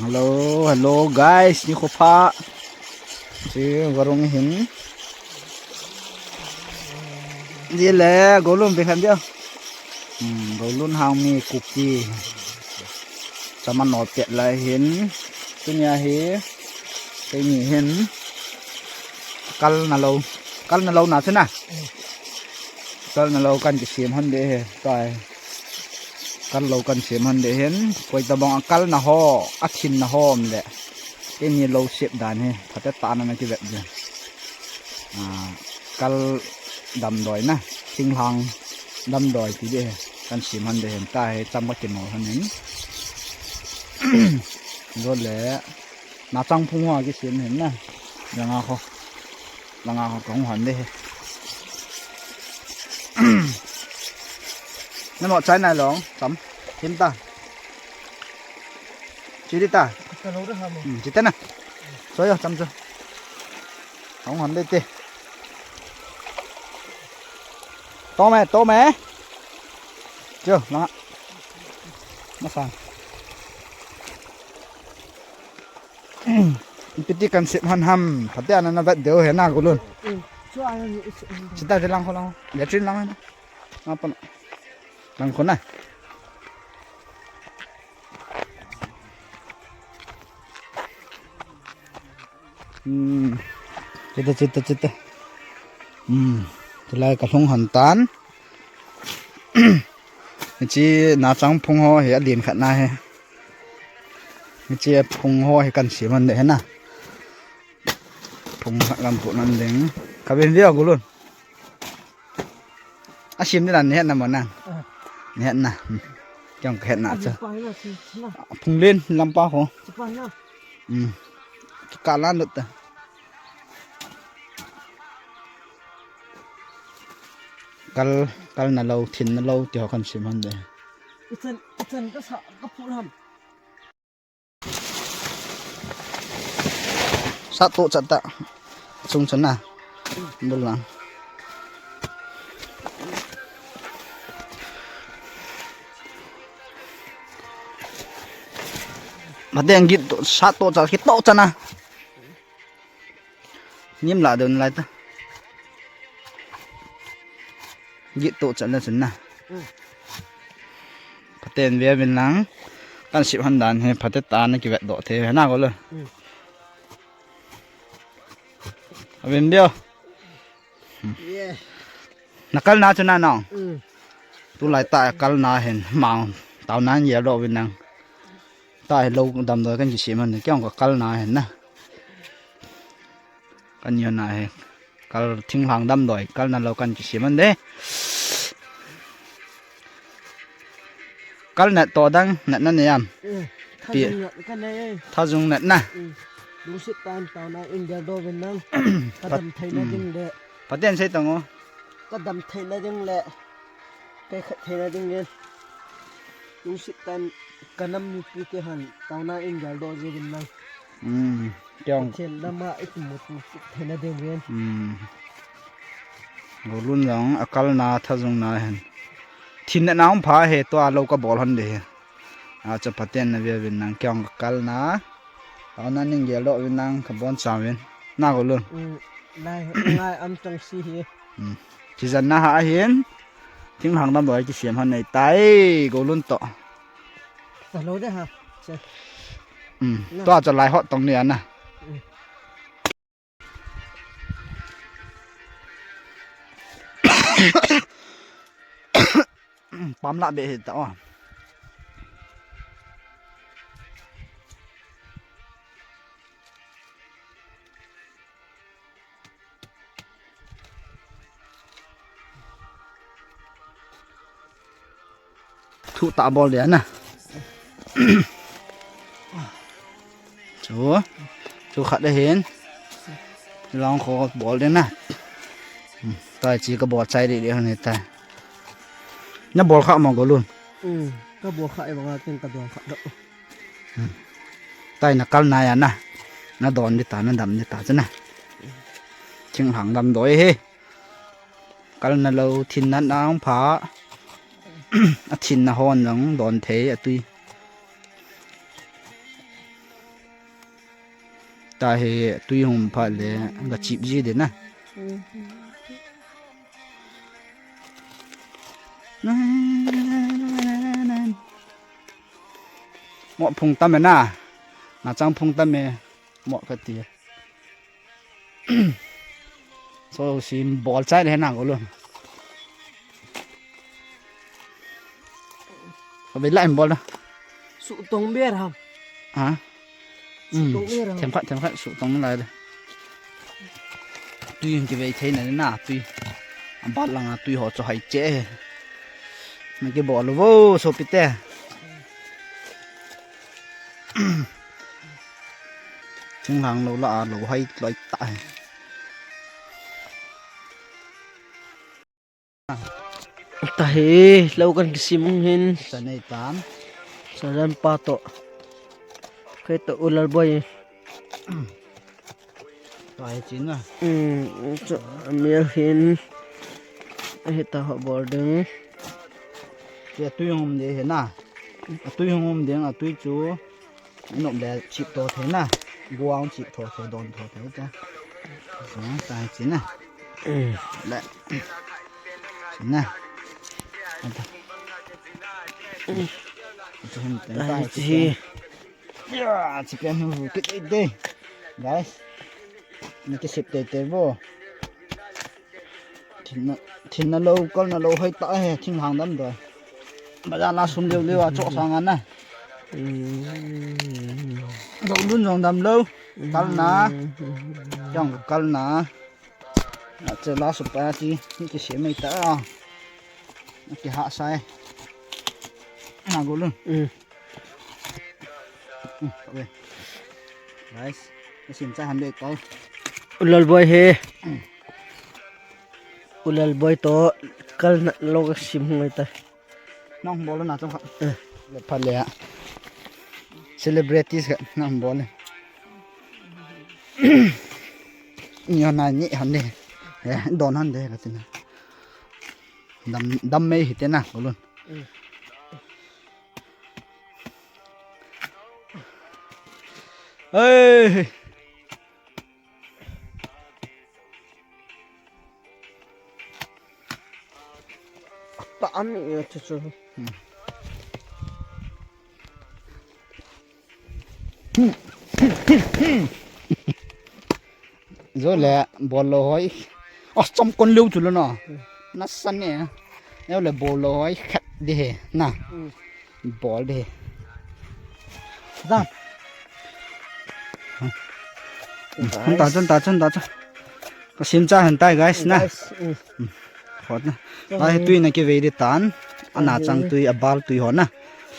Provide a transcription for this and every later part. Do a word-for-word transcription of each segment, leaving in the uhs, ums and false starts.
Hello, hello guys, nikho pha. Chi, varung hin. Ji le, golun pe khan dia. Hmm, golun hang mi kuki. Chama no pet lai hin. Tunia hi. Keini hin. Kal na lo. Kal na lo na chu na. Kal na lo kan kisem hon de he. Tai. Kal lo kan sem hon de hen. Koi tabang a kal na ho, a thin na ho om le. Keini lo sep dan he. Phatecha na na kivet de. Ah, kal damdoi na. Thinglhang damdoi ti de he. Kan sem hon de hen. Tai chama kino hon hin. Zo le. Nachang phung ho kisem hin na. Langa ho. Langa ho kahung hon de he. Namo chai nai long, cham. Him ta. Chi di ta. Ka lo da ha mo. Hmm, chi ta na. Cho yo, cham cho. Kahung hon de te. To me, to me. Cho, langa. Masa. Ipi ti kan sem hon ham, phatecha na na vet deu he na golun. Chita de lang kho lang. Latrine lang na. Apa na? Lang kho na. Hmm. Chita, chita, chita. Hmm. Tulai kalhung hon tan. Hichi nachang phung ho hi alen khat na he. Hichi phung ho hi kan sem hon de he na. Phung khat lam pu nan ding. Ka ben via golun. A sem ni lan ni het na mo na. Ni het na. Hmm. Kyong ka het na cha. Phung len lampa ho. Hmm. Ka lan lut ta. Kal, kal na lo, thin na lo, ti ho kan sem hon de. Ichan, ichan ka sa, ka phul ham. Sa to chat ta. Chung chan na. Bul lang. Mateng git to, sa to chat, kit to chan na. Nim la don lai ta. Git to chan na chun na. Phaten ve vin lang. Kan sem hon dan he phatecha na kivet doh thei he na golun. Avin dia. Na kal na chu na nong. Tulai ta kal na hen mang. Tao nan ye lo vin lang. Ta he lo damdoi kan kisem hon de. Kyong ka kal na hen na. Kan yo na he. Kal thinglhang damdoi. Kal na lo kan kisem hon de. Kal nat to dang nat na ne am. Pi. Thajung nat na. Lungset tan tao na in geldoh vin lang. Ka dam thei na ding le. Phaten sei tang o. Ka dam thei na ding le. Ka khat thei na ding le. Lungset tan ka nam mipi te hon tao na in geldoh ji vin lang. Hmm. Kyong. Thil lama ikimuto thei na ding vin. Hmm. Golun jong a kal na thajung na hen. Thin na nang pha he tua lo ka bol hon de he. A cha phaten na ve vin lang kyong ka kal na. Tao na ning geldoh vin lang ka bon cha vin. Na golun. Hmm. Lai ngai am chang si he. Hmm. Chi jan na ha hin. Thinglhang damdoi kisem hon nei tai golun to. Sa lo de ha. Che. Hmm. Tua cha lai hot tong ni ana. Hmm. Pam la be he ta o. Thu ta bol dia na. Chu. Chu khat de hin. Long kho bol de na. Tai chi ka bol chai de de han ta. Na bol kha mo golun. Um, ka bol kha e banga ken ka don kha do. Tai na kal na ya na. Na don di ta na dam di ta chu na. Thinglhang damdoi he. Kal na lo thin na nang pha. A thin na hon nang don thei a tui. Tahi tui hung phat le ga chip ji de na. Mo phung tam e na. Na chang phung tam e. Mo ka ti. So sim bol chai le na ko lo. Ka be lai bol na. Su tong ber ham. Ha? Su tong ber ham. Them khat, them khat, su tong lai le. Tui ki ve thei na na tui. Am bat lang a tui ho cho hai che. Na ki bol vo so pite. Thinglhang lo la a lo hai loi ta he. Tahi, lo kan kisim hung hin. Sa nei tan. Sa jan pa to. Kei to u Lalboi. Tahi chin na. Hmm, chu mial hin. Ahi ta ho bol ding. Tia tui hung de he na. A tui hung ding, a tui chu. Nop le chip to thei na. Guang chip to thei, don to thei ta. So, tahi chin na. Hmm. Le. Chin na. Ata. Ata hum ten tahi tahi chi. Chi. Ya, chi pen hu ki dei dei. Guys. Na ki sip tei tei bo. Thinna, thinna lo, kalna lo hoi ta he, thinglhang dam doi. Bazar la sum liu liu a choh sang a na. Hmm. Jong dun jong dam lo. Kalna. Jong kalna. A che la su pa ti, ni ki se mai ta. Ni ki ha sai. Na go lun. Hmm. Hmm, okay. Guys, ni sim cha han de ko. U Lalboi he. Hmm. U Lalboi to kalna lo ka sim hung ta. Nang bol na chang kha. Eh. Le pha le a. Celebrities kha nang bol le. Ni na ni han de. Eh, don han de ka tin na. Dam, dam mei hi te na, ko lun. Mm. Hey. Ta an ni chu chu. Hmm. Zo le bol lo hoi. A chom kon leu chu lo na. Hmm. Na san ne. Leu le bol lo hoi khat de he na. Hmm. Bol de. Dam. Chun ta, chun ta, chun ta, chun. Ka sim cha han tai, guys, na. Guys, mm. Mm. Hot na. Chun. Tahi tui na ki vei de tan. Ana chang tui, a bal tui ho na.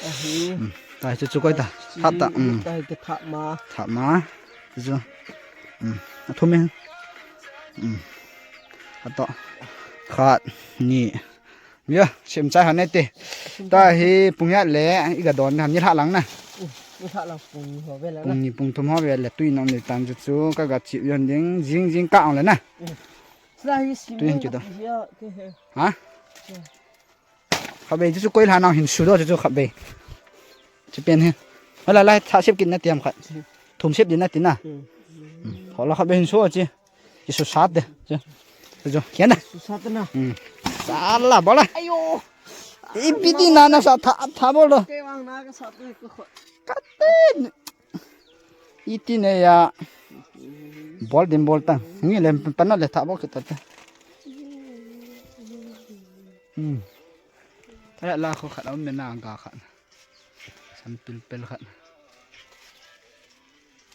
Ahi. Mm. Tahi chu chu koi ta. Thap ta. Mm. Tahi ki thap ma. Thap ma. Chu. Mm. A thum in. Mm. A to. Khat, ni. Ya, sim chai han e te. Tahi pung ya le, i ga don han ni lha lang na. Ni lha lang pung ni ho ve le na. Pung ni pung thum ho ve le, tui nang ni tan chu chu, ka ga chi yon ding, jing jing ka ang le na. Sa hi sim. Tui hin ki do. Ha? Kha be chu chu koi lha nang hin su do chu chu kha be. Chi pen he. Hala lai tha sep kin na tiam khat. Thum sep din na ti na. Hmm. Hmm. Ho la kha be hin su chi. Ki su sat de. Chu. Chu. Kian na. Su sat na. Hmm. Sala bola. Ayo. Ipi ti na na sa tha tha bol do. Ke wang na ka sat ko ko. Kate. Iti ne ya. Bol din bol tang. Ni lem pan na le tha bol kita te. Hmm. Ala la ko khat om me na ga khat. San pil pil khat.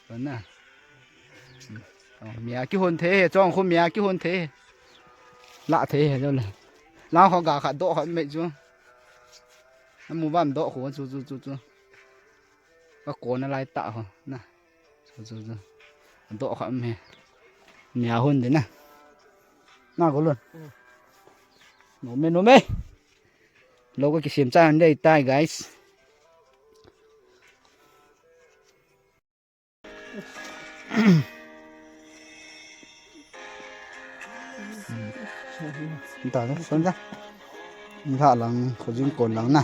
Kon na. Mia ki hon the, chong khu mia ki hon the. La the he jo le. La kho ga kha do kha me chu. Na mu vam do kho chu chu chu chu. Ka ko na lai ta ho na. Chu chu chu. Do kha me. Mia hon de na. Na ko lon. No me no me. Lo ka kisim cha han dei tai, guys. Ta da, son da. Lha lang, ko jing kon lang na.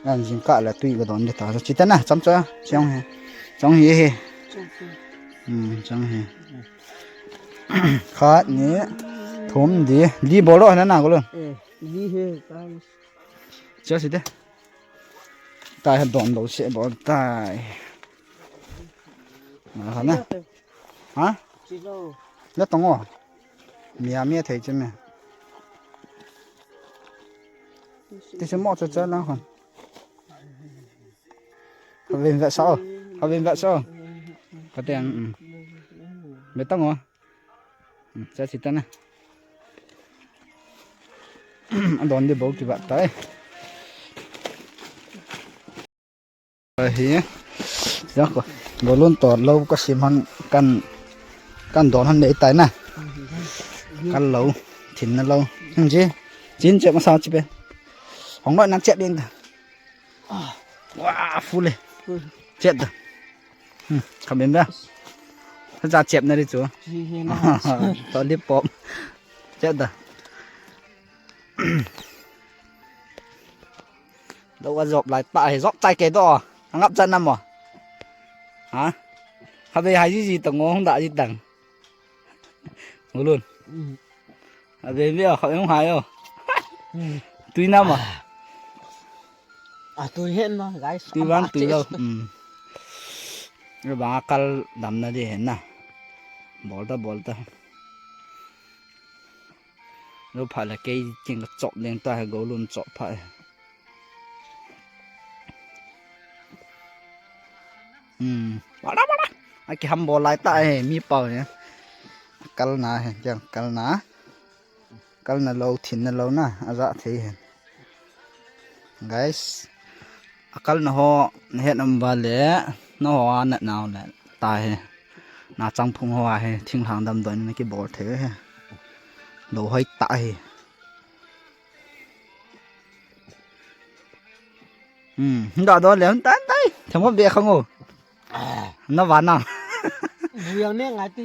An jing ka la tui ka don de ta. Chi ta na, cham cha, chong he. Chong he he. Hmm, chang hi. Khat, ni, thum, di. Di bol lo na na ko lo. Eh, di he, tang. Cha si te. Tai ha don lo se bol tai. Na ha na. Ha? Chi lo. Na tong o. Mia mia thei che me. Ti se mo cha cha lang hon. Kavin vet sao. Kavin vet sao. Katiang, um. Betang o. Um, cha si ta na. Adon di bol kibat tai. Ahi. Jang ko. Golun tor lo ka sim han kan, kan don han nei tai na. Kal lo. Thin na lo. Hung ji. Chin che ma sa chi pe. Hong noi nang che ding ta. Wah, full e. Chet da. Hmm, kha bem da. Sa cha chep na ri chu. Chi he na. To lip pop. Chet da. Lo wa jop lai ta he jop tai ke do. Angap chan na mo. Ha? Kha be hai ji ji ta ngo hung da ji tang. Ngulun. Hmm. Abe mi a, kha em hai o. Hmm. Tui na ma. Ah, tui hen ma, guys. Tui van tui lo. Hmm. Lo ba kal dam na di hen na. Bol ta, bol ta. Lo pha la kei king ka chop leng ta he golun chop pha he. Hmm. Wala, wala. Aki ham bol lai ta he, mi pau he. Kal na he, kiang kal na. Kal na lo, thin na lo na, aja thei he. Guys, akal na ho, na het um va le, na ho a na nau le, ta he. Na chang phung ho a he, thinglhang damdoi na ki bol thei he. Lo hoi ta he. Hmm, da do le, tan tai. Thamo be khang o. Ah. Na va na. Bu yang ne ngai ti.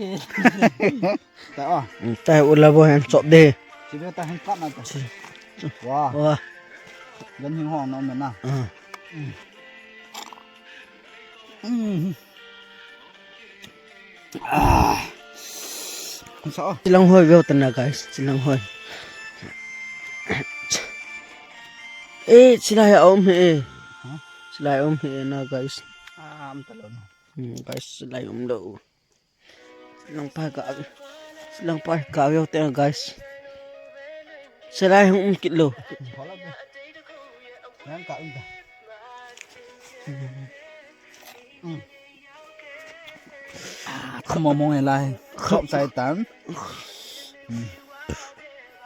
Ta o. Hmm, tai u la bo hen chop de. Chi be ta hen pat na ta. Chi. Wa. Wa. Yan hing hong na me na. Ah. Hmm. Hmm. Ah. Sa o. Chilang hoi veu ta na, guys, chilang hoi. Eh, chilai a um he. Ha? Chilai a um he na, guys. Ah, um ta lo na. Hmm, guys, chilai um lo. Chilang pa ka, chilang pa ka veu ta na, guys. Chilai hung um kit lo. Nang ka um ta. Hmm. Ah, thamo mong e lai. Chop chai tan. Hmm.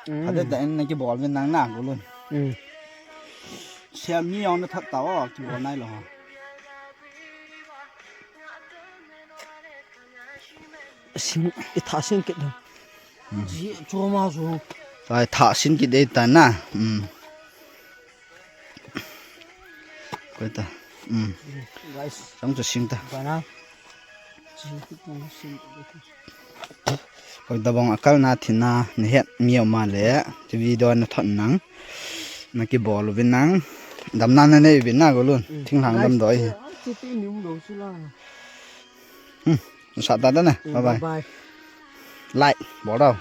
Hmm. Hade da en na ki bol vin nang na golun. Hmm. Sia mi yong na that ta o, ki bol nai lo ha. Sing, i tha sing kit da. Hmm. Ji, chu ma chu. Tai tha sing kit de ta na. Hmm. Koi ta. Um. Guys. Chang chu sing ta. Bana. Sing tu sing. Koi ta bong akal na thin na, na het mi o ma le. Chi video na thot nang. Na ki bol u vin nang. Dam na na nei u vin na golun. Um. Thinglhang dam doi. Guys, chi ti ni um lo si la. Hmm. Sa ta ta na. Um, bye bye. Bye bye. Like. Bol dau.